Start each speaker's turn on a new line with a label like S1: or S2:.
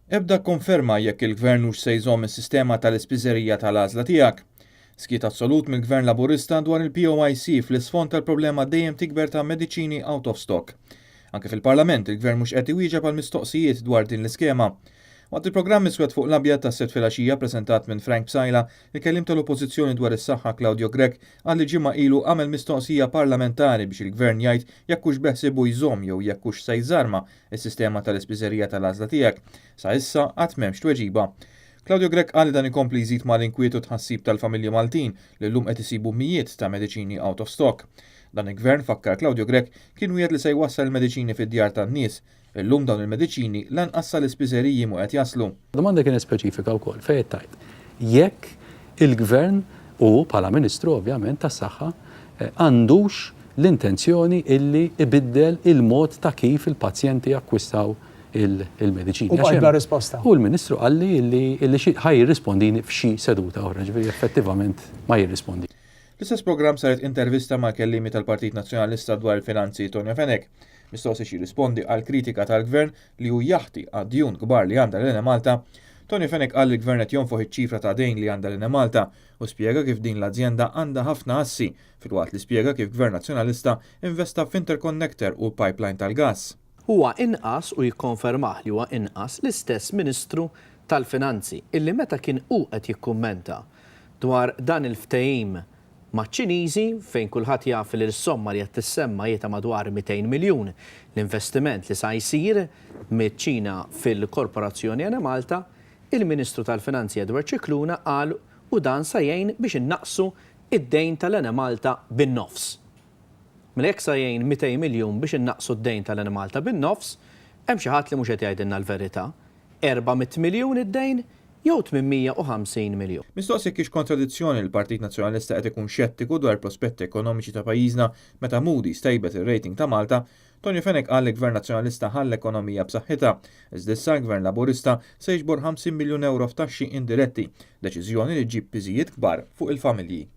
S1: Ebda konferma jekk il-Gvern hux se jżomm is-sistema tal-ispiżerija tal-għażla tiegħek. Skiet assolut mill-Gvern Laburista dwar il-POIC fl-isfond tal-problema dejjem tikber ta' mediċini out of stock. Anke fil-Parlament il-Gvern mhux qed iwieġeb għal mistoqsijiet dwar din l-iskema. Waqt il-programm Iswed fuq l-Abjad tas-Sibt filgħaxija preżentat minn Frank Psaila, il-kelliem tal-Oppożizzjoni dwar is-saħħa Claudio Grech qal li ġimgħa ilu għamel mistoqsija parlamentari biex il-Gvern jgħid jekk hux beħsiebu jżomm jew jekk hux se jżarma s-sistema tal-ispiżerija tal-għażla tiegħek. Sa issa għad m'hemmx tweġiba. Claudio Grech qal li dan ikompli jżid mal-inkwiet u tħassib tal-familji Maltin li llum qed isibu mijiet ta' mediċini out of stock. Dan il-Gvern, fakkar Claudio Grech, kien wiegħed li se jwassal il-mediċini fid-djar tan-nies. Illum dawn il-mediċini lanqas sal-ispiżeriji mhu qed jaslu.
S2: Domanda kienet speċifika wkoll fejn qed tgħid jekk il-Gvern u hu bħala Ministru ovvjament tas-Saħħa għandux l-intenzjoni illi ibiddel il-mod ta' kif il-pazjenti jakkwistaw il-mediċini.
S3: U bqajt bla risposta.
S2: U l-Ministru qalli illi xi ħa jirrispondini f'xi seduta oħra, ġifieri effettivament ma jirrispondi.
S1: L-istess programm saret intervista mal-kelliemi tal-Partit Nazzjonalista dwar il-Finanzi Tonio Fenech. Mistoqsi x'jirrispondi għall-kritika tal-Gvern li hu jaħti għad-djun kbar li għandha l-Enemalta, Tonio Fenech qal li l-Gvern qed jonfoħ iċ-ċifra ta' dejn li għandha l-Enemalta u spjega kif din l-azjenda għandha ħafna assi filwaqt li spjega kif Gvern Nazzjonalista investa f'interconnector u pipeline tal-gass.
S4: Huwa inqas, u jikkonfermah li huwa inqas, l-istess Ministru tal-Finanzi illi meta kien hu qed jikkummenta dwar dan il-ftehim maċ-Ċiniżi, fejn kulħadd jaf li l-somma li qed tissemma hi ta' madwar 200 miljun l-investiment li sa jsir miċ-Ċina fil-Korporazzjoni Enemalta, il-Ministru tal-Finanzi Edward Scicluna qal u dan sa jgħin biex innaqqsu d-dejn tal-Enemalta bin-nofs. Mela jekk sa jgħin 200 miljun biex innaqqsu d-dejn tal-Enemalta bin-nofs, hemm xi ħadd li mhux qed jgħidilna l-verità. 400 miljun id-dejn jew 850 miljun?
S1: Mistoqsi jekk hix kontradizzjoni li l-Partit Nazzjonalista qed ikun xettiku dwar il-prospetti ekonomiċi ta' pajjiżna meta Moody's tejbet ir-rating ta' Malta, Tonio Fenech qal li Gvern Nazzjonalista ħa l-ekonomija b'saħħitha, iżda issa l-Gvern Laburista se jiġbor 50 miljun ewro f'taxxi indiretti, deċiżjoni li ġġib piżijiet kbar fuq il-familji.